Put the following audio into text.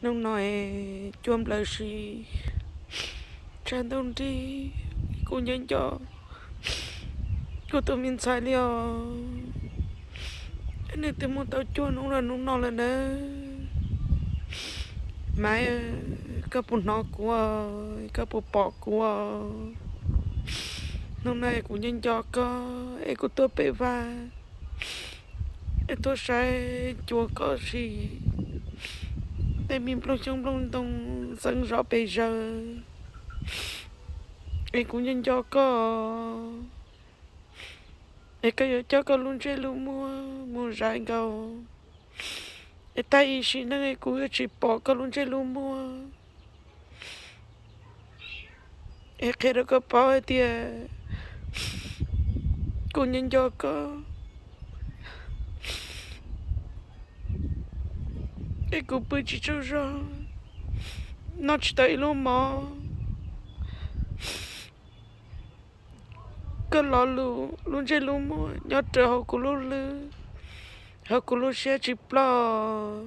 Hnub no es cua nplawm si, tshav ntuj nrig, kuv nco nco kuv tus me ntxhais li os. Nws twb mus tau cuaj hnub los hnub no lawm nawb. Maiv, koj puas hnov kuv os? Koj puas pom kuv os? Hnub no es kuv nco nco koj es kuv tuaj pem vaj es tuaj saib cua koj si. Tej me nplooj xyoob nplooj ntoo xeeb zov pes zaws es kuv nco nco koj es koj yuav coj koj lub ntsej lub muag mus zais nkaus. Es tag ib sim neej es kuv yuav tsis pom koj lub ntsej lub muag. Es qhia rau koj paub hais tias kuv nco nco koj, es kuv pw tsis tsaug zog, noj tsis tau ib lub mov. Koj lo lus lub ntsej lub muag nyob rau hauv kuv lub hlwb, hauv kuv lub siab tsis ploj.